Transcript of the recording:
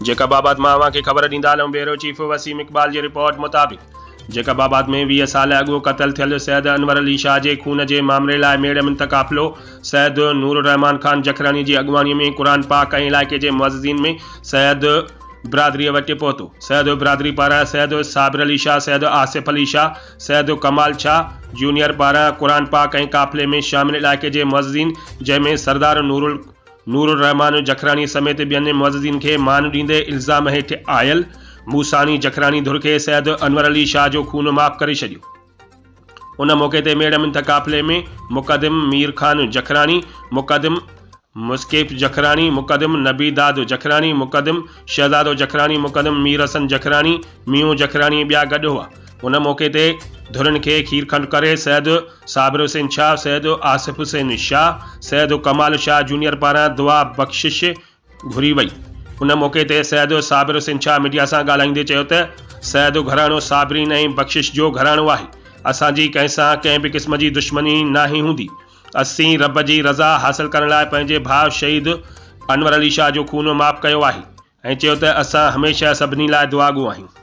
Jacob آباد مان اوهان کي خبر ڏيندا هلون بيورو چيف وسيم اقبال جي رپورٽ مطابق جيڪب آباد ۾ 20 سال اڳ قتل ٿيل سيد انور علي شاهه جي خون جي مامري لاء ميڙ منٿ قافلو سيد نور الرحمان خان جکراڻي جي اڳواڻي ۾ قرآن پاڪ ۽ علائقي جي معززين ۾ سيد برادري وٽ پهتو سيد برادري پاران سيد صابر علي شاهه سيد آصف علي شاهه سيد ڪمال شاهه جونيئر پاران قرآن پاڪ ۽ قافلي ۾ شامل علائقي جي معززين جنهن ۾ سردار نور نور الرحمان جکراڻي سميت ٻين معززين کي مان ڏيندي الزام هيٺ آيل موساڻي جکراڻي ڌر کي سيد انور علي شاهه جو خون معاف ڪري ڇڏيو. ان موقعي تي ميڙ منٿ قافلي ۾ مقدم مير خان جکراڻي، مقدم مسڪيف جکراڻي، مقدم نبي داد جکراڻي، مقدم شهزادو جکراڻي، مقدم مير حسن جکراڻي، ميون جکراڻي ۽ ٻيا گڏ هئا. ان موقعي تي ڌرين کي کير کنڊ ڪري سيد صابر حسين شاهه، سيد آصف حسين شاهه، سيد ڪمال شاهه جونيئر پاران دعا بخشش گهري وئي. ان موقعي تي سيد صابر حسين شاهه ميڊيا سان ڳالهائيندي چيو ته سيد گهراڻو صابرين ۽ بخشش جو گهراڻو آهي، اسان جي ڪنهن سان ڪنهن به قسم جي دشمني ناهي هوندي، اسين رب جي رضا حاصل ڪرڻ لاء پنهنجي ڀاء شهيد انور علي شاهه جو خون معاف ڪيو آهي ۽ چيو ته اسان هميشه سڀني لاء دعاگو آهيون.